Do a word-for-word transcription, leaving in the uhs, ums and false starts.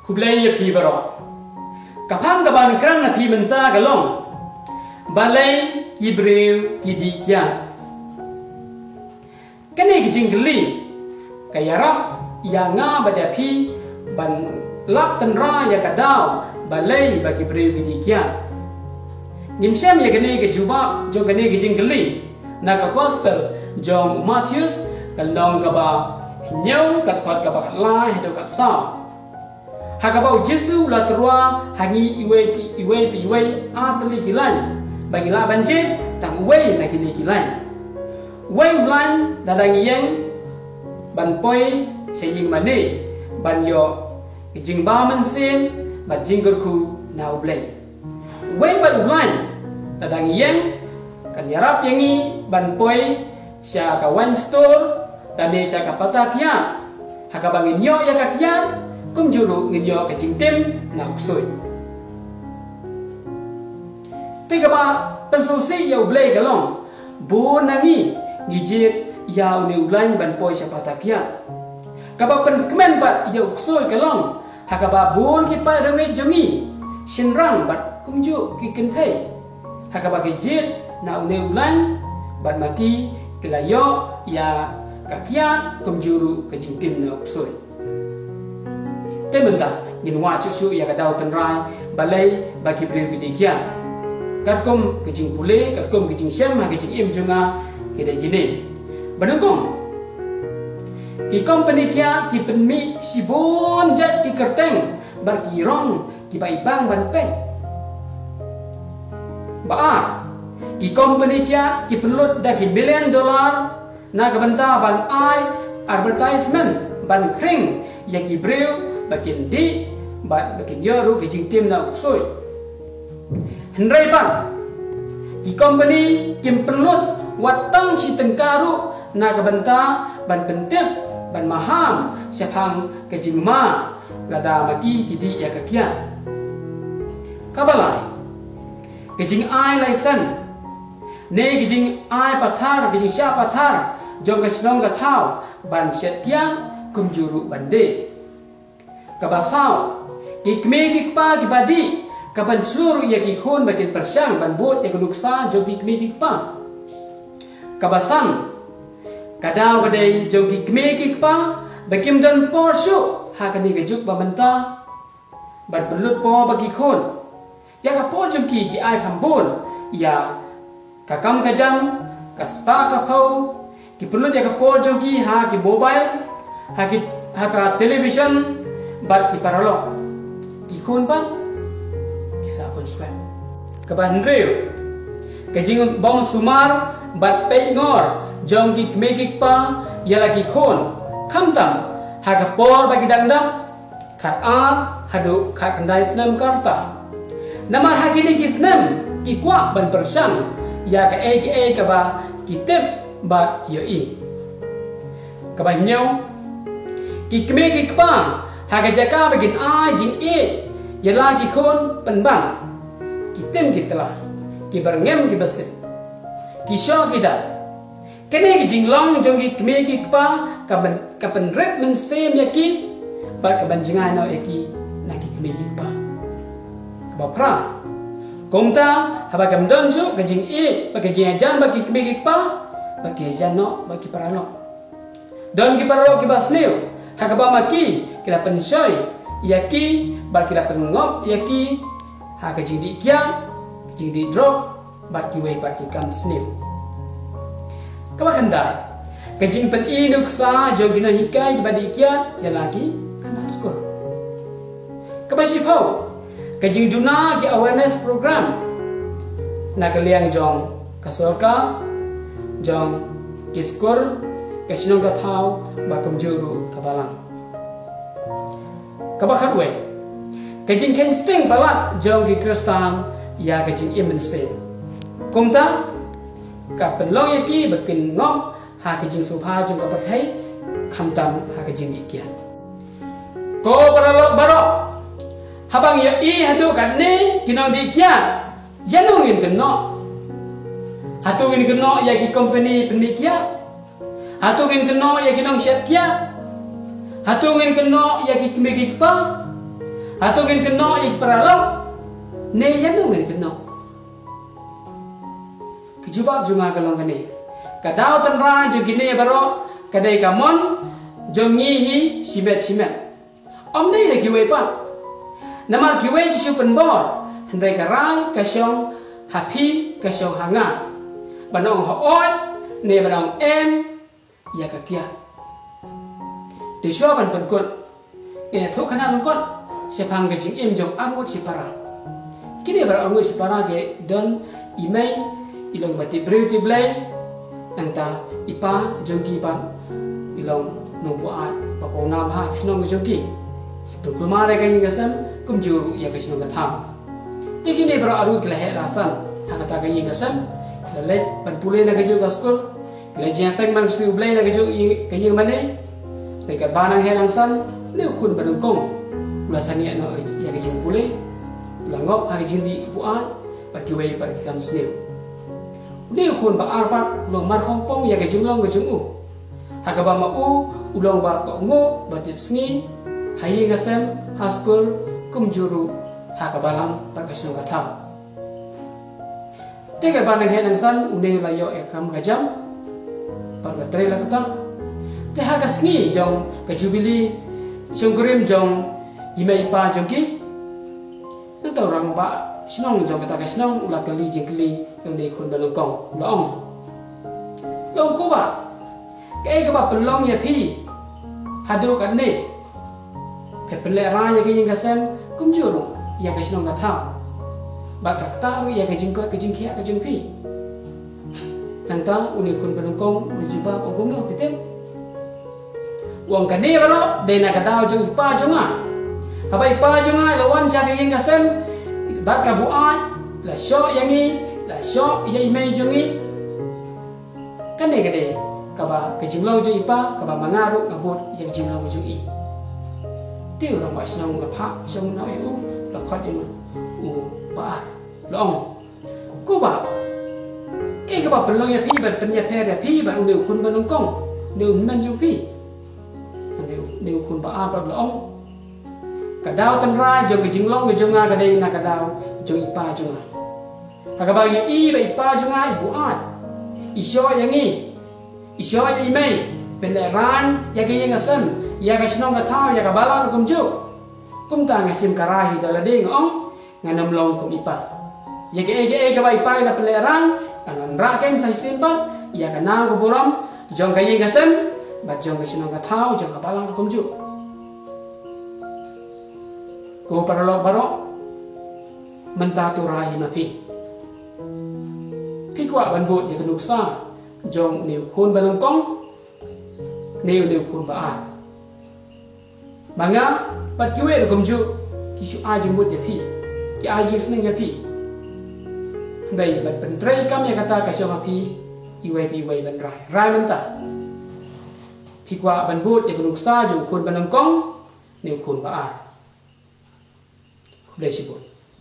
Khublei ïa phi baroh. Ka phang kaban kren na phi mynta ka long: Balei ki briew ki dih kiad? Kane ka jingkylli ka ïarap ïa nga bad ïa phi ban lap tynrai ïa ka daw balei ba ki briew ki dih kiad. Ngin shem ïa kane ka jubab jong kane ka jingkylli na ka Gospel jong u Mathaios, ka lynnong kaba hynñiew, ka dkhot kaba khatlai haduh khatsaw. Ha kaba u Jisu u la tyrwa ha ngi iwei pa iwei, pa iwei ar tylli ki lain, ba ngi lah ban jied tang uwei na kine ki lain. Uwei u lain la dang ïeng ban poi sha ïing mane ban ïoh ka jingbha mynsiem bad jingkyrkhu na U Blei. Uwei pat u lain la dang ïeng, kan ïarap ïa ngi ban poi sha ka wine store lane sha ka pata kiad, ha kaba ngin ïoh ïa ka kiad, kumjuh ruh ngin ïoh ka jingtim na u ksuid. Te kaba pynsngewsih ïa U Blei ka long, bun na ngi ngi jied ïa une u lain ban poi sha pata kiad. Kaba pynkmen pat ïa u ksuid ka long, ha kaba bun ki paid rangeit jong ngi, shynrang bad kumjuh ki kynthei, ha kaba ki jied na une u lain bad ma ki ki la ïoh ïa ka kiad kumjuh ruh ka jingtim na u ksuid. Te mynta ngin wad shuh shuh ïa ka daw tynrai balei ba ki briew ki dih kiad. Katkum ka jingpule, katkum ka jingshem ha ka jingim jong nga, ki dei kine. Ba nyngkong, ki kompani kiad ki pynmih shibun jait ki kyrteng bad ki rong kiba i bang ban peit. Ba ar, ki kompani kiad ki pynlut da ki million dollar na ka bynta ban ai advertisement ban khring ïa ki briew ba kin dih bad ba kin ïoh ruh ka jingtim na u ksuid. Hynrei pat, ki kompani kim pynlut wat tang shi tyngka ruh na ka bynta ban pyntip, ban maham shaphang ka jingma lada ma ki ki dih ïa ka kiad. Kaba lai, ka jingai license ne ka jingai pathar, ka jingshah pathar jong ka shnong ka thaw ban shet kiad kumjuh ruh ban die. Kaba saw, ki kmie ki kpa kiba dih, ka pynshlur ïa ki khun ba kin pyrshang ban bud ïa ka nuksa jong ki kmie ki kpa. Kaba san, ka daw ka dei jong ki kmie ki kpa ba kim don por shuh ha kane ka juk ba mynta ban pynlut por bad ki khun. Ïa ka por jong ki ki ai kham bun ïa ka kam ka jam, ka spah ka phew, ki pynlut ïa ka por jong ki ha ki mobile, ha ki, ha ka television bad ki paralok. Ki khun pat ki sah khun swet. Kaba hynriew, ka jingbym sumar bad peit ngor jong ki kmie ki kpa ïa la ki khun, khamtam ha ka por ba ki dang dap khatar haduh khatkhyndai snem ka rta. Namar ha kine ki snem ki kwah ban pyrshang ïa kaei kaei kaba ki tip bad ki ïohi. Kaba hynñiew, ki kmie ki kpa ha ka jaka ba kin ai jingïeit ïa la ki khun pynban, ki tim ki tla, ki byrngem ki basip, ki shoh ki dai. Kane ka jinglong jong ki kmie ki kpa ka pyn, ka pynrit mynsiem ïa ki bad ka pynjngai noh ïa ki na ki kmie ki kpa. Kaba phra, kumta haba kim don shuh ka jingïeit bad ka jingïajan bad ki kmie ki kpa, ba ki ïajan noh bad ki paralok. Don ki paralok kiba sniew ha kaba ma ki ki la pynshoi ïa ki bad ki la pynngop ïa ki ha ka jingdih kiad, ka jingdih drok bad kiwei pat ki kam sniew. Kaba khyndai, ka jingpyni nuksa jong ki nonghikai kiba dih kiad ïa la ki khynnah skul. Kaba shiphew, ka jingduna ki awareness program na ka liang jong ka sorkar, jong ki skul, ka shnong ka thaw bad kumjuh ruh ka balang. Kaba khatwei, ka jingkheiñ sting palat jong ki Khristan ïa ka jingim mynsiem. Kumta ka pynlong ïa ki ba kin ngop ha ka jingsngewbha jong ka pyrthei, khamtam ha ka jingdih kiad. Ko paralok baroh, haba ngi ïohi haduh katne ki nongdih kiad, ïano ngin kynnoh? Hato ngin kynnoh ïa ki kompani pynmih kiad? Hato ngin kynnoh ïa ki nongshet kiad? Hato ngin kynnoh ïa ki kmie ki kpa? Hato ngin kynnoh ïa ki paralok ne ïano ngin kynnoh? Ka jubab jong nga ka long kane: ka daw tynrai jong kine baroh ka dei ka mon jong ngi hi shimet shimet. Ym dei da kiwei pat. Namar kiwei ki shu pynbor, hynrei ka rai ka shong ha phi, ka shong ha nga, ban ong hooid ne ban ong em ïa ka kiad. Te shuwa ban pynkut, ngin ïathuh kane lyngkot shaphang ka jingim jong arngut shipara. Kine baroh arngut shipara ki don i mei i long ba tip briew tip Blei, nangta i pa jong ki pat i long nongbuaid ba pawnam ha ka shnong ka jong ki. Ki pynkulmar ïa ka ïing ka sem kumjuh ruh ïa ka shnong ka thaw. Te kine baroh arngut ki la heh la san ha kata ka ïing ka sem, ki la leit ban pule na kajuh ka skul, ki la jingïaseng ban siew Blei na kajuh ka ïing mane. Hynrei katba nang heh nang san, une u khun ba nyngkong u la sangeh noh ïa ka jingpule, u la ngop ha ka jingdih buaid bad kiwei pat ki kam sniew. Une u khun ba ar pat u long markhongpong ïa ka jinglong ka jong u, ha kaba ma u u long ba kohnguh ba tip sngi ha ïing ha sem, ha skul, kumjuh ruh ha ka balang bad ka shnong ka thaw. Te katba nang heh nang san, une u la ïoh ïa ka kam ka jam bad la trei la kta. Te ha ka sngi jong ka jubili shongkurim jong i mei i pa jong ki, nangta u rangbah shnong jong kata ka shnong u la kylli jingkylli ïa une u khun ba nyngkong, u la ong, u la ong, ko bah, kaei kaba pynlong ïa phi haduh katne? Phi pynlehrain ïa ka ïing ka sem kumjuh ruh ïa ka shnong ka thaw, bad ka ktah ruh ïa ka jingkoit ka jingkhiah ka jong phi. Nangta une u khun ba nyngkong u la jubab, u ong, kumno, phi tip? U ong, kane baroh dei na ka daw jong i pa jong nga. Haba i pa jong nga i la wan sha ka ïing ka sem bad ka buaid, la shoh ïa ngi, la shoh ïa i mei jong ngi. Kane ka dei kaba ka jinglong jong i pa, kaba ma nga ruh nga bud ïa ka jinglong jong i. Te u rangbah shnong u la phah sha u nongïalam, u la khot ïa u, u ba ar, u la ong, ko bah, kaei kaba pynlong ïa phi ban pynïapher ïa phi bad une u khun ba nyngkong, une u hynmen jong phi? Une u khun ba ar pat u la ong, ka daw tynrai jong ka jinglong ka jong nga ka dei na ka daw jong i pa jong nga. Ha kaba ngi i ba i pa jong nga i buaid, i shoh ïa ngi, i shoh ïa i mei, pynlehrain ïa ka ïing ka sem, ïa ka shnong ka thaw, ïa ka balang kumjuh. Kumta nga shim ka rai hi da lade, nga ong, ngan ym long kum i pa. Ïa kaei kaei kaba i pa i la pynlehrain, ngan wanrah keiñ sa shisien pat ïa ka nam ka burom jong ka ïing ka sem bad jong ka shnong ka thaw, jong ka balang kumjuh. Ko paralok baroh, mynta to rai hi ma phi. Phi kwah ban bud ïa ka nuksa jong une u khun ba nyngkong ne une u khun ba ar? Ma nga bad kiwei ruh kumjuh ki shu ai jingmut ïa phi, ki ai jingsneng ïa phi. Hynrei ban pyntrei kam ïa kata ka shong ha phi iwei pa iwei ban rai. Rai mynta. Phi kwah ban bud ïa ka nuksa jong u khun ba nyngkong ne u khun ba ar? Khublei shibun.